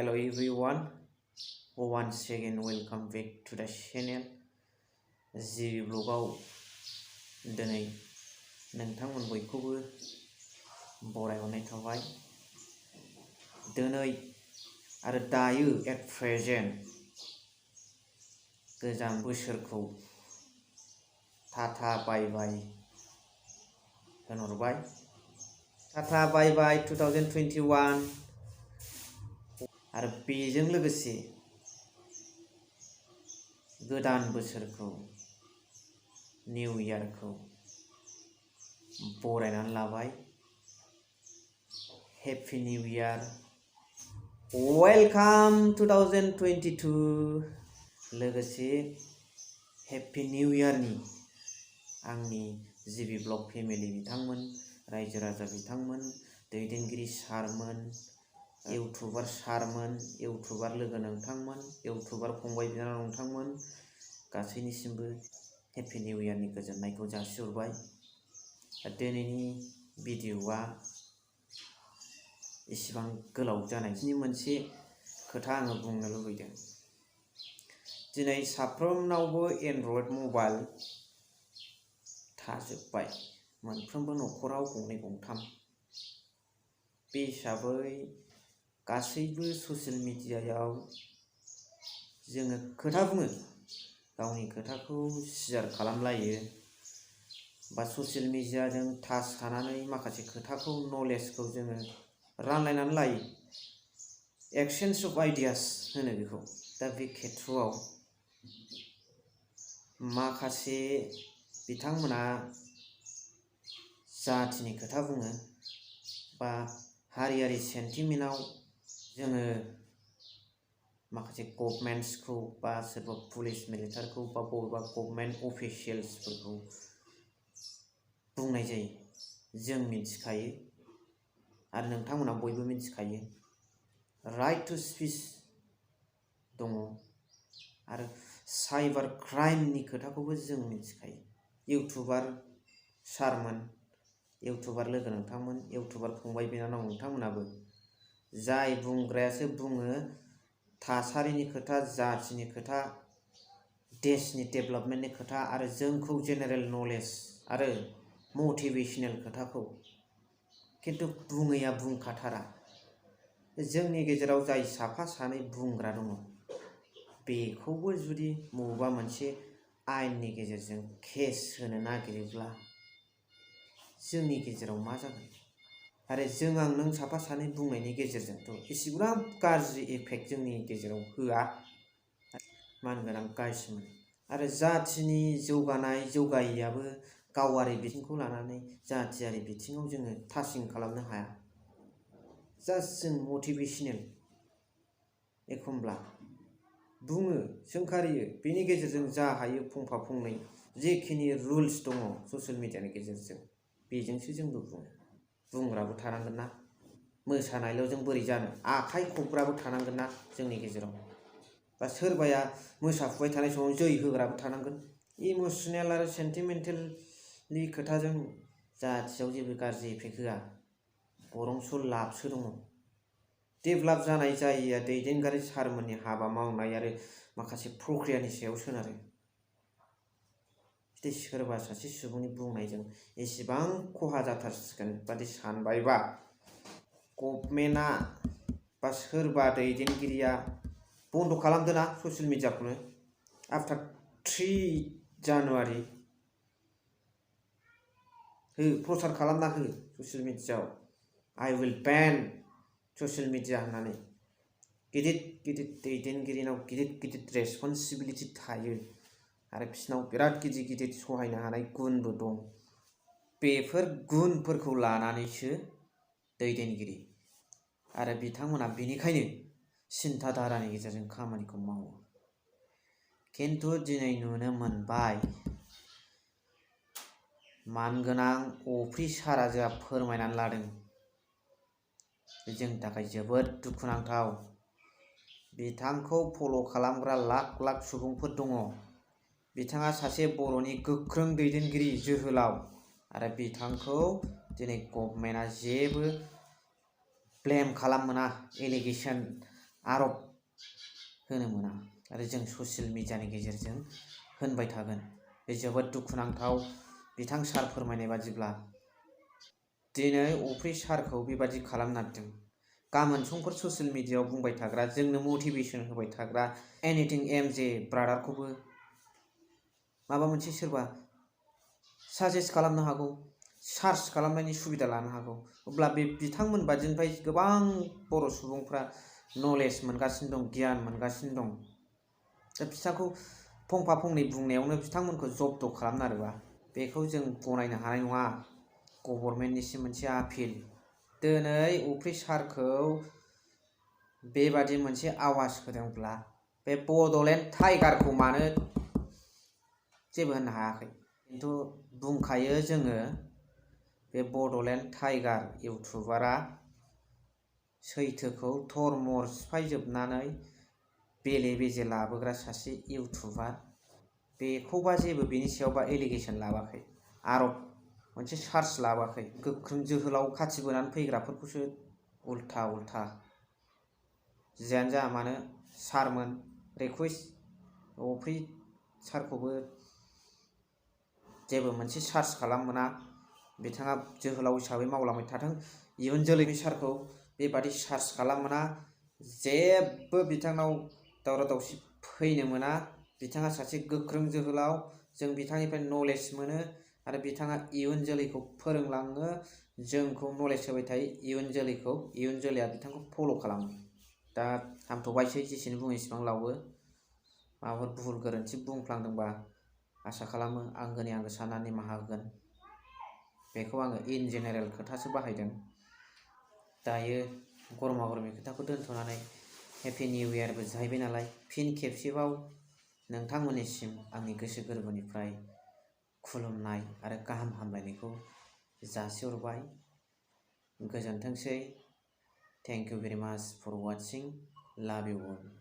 Hello everyone, once again welcome back to the channel. GB Vlogआव दिनै नोंथांमोन बयखौबो बरायहरनाय थाबाय। दिनै आरो दायो at present गोजाम बोसोरखौ टाटा बाय बाय होनहरबाय। टाटा बाय बाय 2021 आरो बेजों लोगोसे गोदान बोसोरखौ निउ इयारखौ बरायनानै लाबाय। Happy new year, welcome 2022। लोगोसे हेपि निउ इयारनि आंनि GB ब्लग फेमिलि बिथांमोन, रायजो राजा बिथांमोन, दैदेनगिरि सारमोन, इउटुबार सारमोन, इउटुबार लोगो नोंथांमोन, इउटुबार फंबाय बिनानाव नोंथांमोन गासैनिसिमबो हेपि निउ इयारनि गोजोननायखौ जासिहरबाय। दिनैनि भिडिअ'आ इसिबां गोलाव जानायनि मोनसे खोथा आङो बुंनो लुबैदों। दिनै साफ्रोमनावबो एन्ड्रइड मबाइल थाजोब्बाय, मोनफ्रोमबो न'खराव गंनै गंथाम। बे हिसाबै गासैबो ससियेल मिडियायाव जोङो खोथा बुङो, गावनि खोथाखौ शेयार खालामलायो, बा ससियेल मिडियाजों टाच थानानै माखासे खोथाखौ नलेजखौ जोङो रानलायनानै लायो। एक्सचेन्ज अफ आइडियास होनो बेखौ। दा बे खेथ्रआव माखासे बिथांमोना जाथिनि खोथा बुङो, बा हारियारि सेन्टिमेन्टआव जोङो माखासे गभर्नमेन्ट्सखौ बा सोरबा पुलिस मिलिटारिखौ बा बबेबा गभर्नमेन्ट अफिसियेल्सफोरखौ बुंनाय जायो। जों मिथिखायो आरो नोंथांमोना बयबो मिथिखायो, राइट टु स्पिच दङ आरो साइबार क्राइमनि खोथाखौबो जों मिथिखायो। इउटुबार सारमोन, इउटुबार लोगो नोंथांमोन, इउटुबार फंबाय बिनानाव नोंथांमोनाबो जाय बुंग्रायासो बुङो थासारिनि खोथा, जाथिनि खोथा, देशनि डेभेलपमेन्टनि खोथा आरो जोंखौ जेनेरेल नलेज आरो मटिभेशनेल खोथाखौ खिन्थु बुङैया बुंखाथारा। जोंनि गेजेराव जाय साफा सानै बुंग्रा दङ, बेखौबो जुदि बबेबा मोनसे आयेननि गेजेरजों केस होनो नागिरोब्ला जोंनि गेजेराव मा जागोन? आरो जों आं नों साफा सानै बुंनायनि गेजेरजोंथ' एसेग्राब गाज्रि इफेक्ट जोंनि गेजेराव होआ, मानगोनां गाज्रिमोन। आरो जाथिनि जौगानाय जौगायैयाबो गावारि बिथिंखौ लानानै जाथियारि बिथिङाव जोङो टाचिं खालामनो हाया। जास्ट जों मटिभेशनेल एखमब्ला बुङो, सोंखारियो, बेनि गेजेरजों जा हायो फंफा फंनै जेखिनि रुल्स दङ ससियेल मिडियानि गेजेरजों बेजोंसो जोंबो बुङो। बुंग्राबो थानांगोन ना, मोसानायल' जों बोरै जानो, आखाइ खबग्राबो थानांगोन ना जोंनि गेजेराव, बा सोरबाया मोसाफुबाय थानाय समाव जै होग्राबो थानांगोन। इमसनेल आरो सेन्टिमेन्टेलनि खोथाजों जाथियाव जेबो गाज्रि इफेक्ट होआ, बरंस' लाबसो दङ। डेभेलप जानाय जायैया दैदेनगिरि सारमोननि हाबा मावनाय आरो माखासे प्रक्रियानि सायाव सोनारो। जुदि सोरबा सासे सुबुंनि बुंनायजों एसेबां खहा जाथारसिगोन बादि सानबायबा गभर्नमेन्टआ बा सोरबा दैदेनगिरिया बन्द' खालामदोना ससियेल मिडियाखौनो। आफ्टार 3 जानुवारि प्रचार खालामना हो ससियेल मिडियाआव, आइ उइल बेन ससियेल मिडिया होननानै। गिदिर गिदिर दैदेनगिरिनाव गिदिर गिदिर रेसपन्सिबिलिटि थायो आरो बिसिनाव बिराद गिदिर गिदिर सहायनो हानाय गुनबो दं। बेफोर गुनफोरखौ लानानैसो दैदेनगिरि आरो बिथांमोना बेनिखायनो सिन्था धारानि गेजेरजों खामानिखौ मावो। खिन्थु दिनै नुनो मोनबाय, मानगोनां अफिसारा जोंहा फोरमायनानै लादों, जोंनि थाखाय जोबोद दुखुनांथाव। बिथांखौ फल' खालामग्रा लाख लाख सुबुंफोर दङ। बिथाङा सासे बर'नि गोख्रों दैदेनगिरि जोहोलाव आरो बिथांखौ दिनै गभर्नमेन्टआ जेबो ब्लेम खालामनो मोना, एलिगेसन आरब होनो मोना आरो जों ससियेल मिडियानि गेजेरजों होनबाय थागोन। बे जोबोद दुखुनांथाव। बिथां सार फोरमायनाय बादिब्ला दिनै अफ्रि सारखौ बेबादि खालामनो नागिरदों। गाबोन समफोर ससियेल मिडियायाव बुंबाय थाग्रा, जोंनो मटिभेसन होबाय थाग्रा एनिथिं एमजे ब्रादारखौबो माबा मोनसे सोरबा साजेस्ट खालामनो हागौ, सार्च खालामनायनि सुबिदा लानो हागौ। अब्ला बे बिथांमोन बादिनिफ्राय गोबां बर' सुबुंफ्रा नलेज मोनगासिनो दं, गियान मोनगासिनो दं। दा बिथांखौ फंफा फंनै बुंनायावनो बिथांमोनखौ जब्द खालामनारोबा बेखौ जों गनायनो हानाय नङा। गभर्नमेन्टनिसिम मोनसे आपिल, दिनै अफ्रि सारखौ बेबादि मोनसे आवाज होदोंब्ला बे बड'लेण्ड टाइगारखौ मानो जेबो होननो हायाखै? खिन्थु बुंखायो जोङो बे बड'लेण्ड टाइगार इउटुबारा सैथोखौ थरमर सिफायजोबनानै बेले बेजे लाबोग्रा सासे इउटुबार। बेखौबा जेबो बेनि सायावबा एलिगेसन लाबाखै, आरब मोनसे चार्ज लाबाखै। गोख्रों जोहोलाव खाथि बोनानै फैग्राफोरखौसो उल्था उल्था। जियानो जाया मानो सारमोन, रिकुवेस्ट अफ्रि सारखौबो जेबो मोनसे चार्ज खालाम मोना। बिथाङा जोहोलाव हिसाबै मावलांबाय थाथों। इयुन जोलैनि सारखौ बेबादि चार्ज खालाम मोना। जेबो बिथांनाव दावराव दावसि फैनो मोना। बिथाङा सासे गोख्रों जोहोलाव, जों बिथांनिफ्राय नलेज मोनो आरो बिथाङा इयुन जोलैखौ फोरोंलाङो, जोंखौ नलेज होबाय थायो। इयुन जोलैया बिथांखौ फल' खालामो। दा हामथ'बायसै, जेसेनो बुङो एसेबां लावो। माबाफोर भुल गोरोन्थि बुंफ्लांदोंबा आसा खालामो आंगोनि आंगो साननानै निमाहा होगोन। बेखौ आङो इन जेनेरेल खोथासो बाहायदों। दायो गरमा गरमि खोथाखौ दोनथ'नानै हेपि निउ इयारबो जाहैबाय नालाय, फिन खेबसेबाव नोंथांमोननिसिम आंनि गोसो गोरबोनिफ्राय खुलुमनाय आरो गाहाम हामलायनायखौ जासिहरबाय। गोजोनथोंसै। थेंक इउ भेरि माच फर वाचिं। लाभ इउ अल।